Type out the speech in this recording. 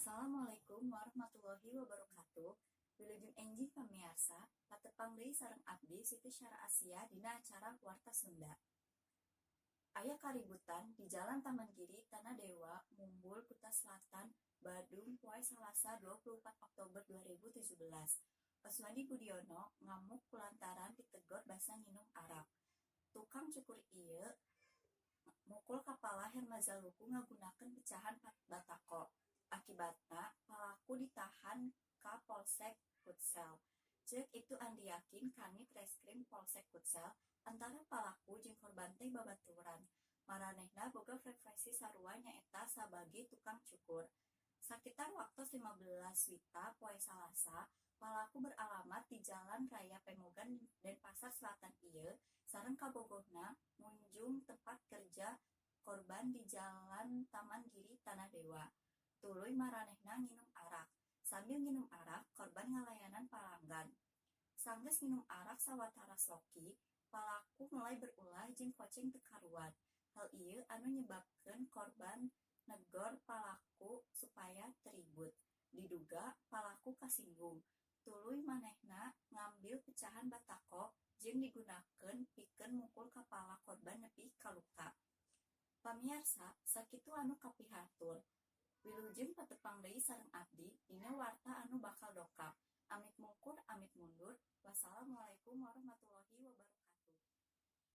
Assalamualaikum warahmatullahi wabarakatuh. Wilujeng enjing pamiarsa, patepang deui sareng abdi, Siti Syara Asia, dina acara Warta Sunda. Aya kaributan di Jalan Taman Giri, Tanah Dewa, Mumbul, Kuta Selatan, Badung, poe Salasa 24 Oktober 2017. Oswandi Budiono ngamuk kulantaran ditegor basa nginum arak. Tukang cukur ieu mukul kapala Herma Zalukhu ngagunakeun pecahan batako. Akibatna, palaku ditahan ka Polsek Kutsel. Ceuk Iptu Andi Yakin, Kanit Reskrim Polsek Kutsel, antara palaku jeung korban teh babaturan. Maranehna boga profesi sarua, nyaeta sabage tukang cukur. Sakitar waktos 15 WITA poe Salasa, palaku beralamat di Jalan Raya Pemogan, Denpasar Selatan ieu sareng kabogohna ngunjung tempat kerja korban di Jalan Taman Giri, Tanah Dewa. Tuluy maranehna nginum arak. Sambil nginum arak, korban ngalayanan palanggan. Sanggeus nginum arak sawatara sloki, palaku mulai berulah jeung koceng teu karuan. Hal ieu anu nyebabkeun korban negor palaku supaya teu ribut. Diduga palaku kasinggung, tuluy manehna ngambil pecahan batako jeung digunakeun pikeun mukul kapala korban nepi ka luka. Pamiarsa, sakitu anu kapihatur. Wilujeng patepang deui sareng abdi dina Warta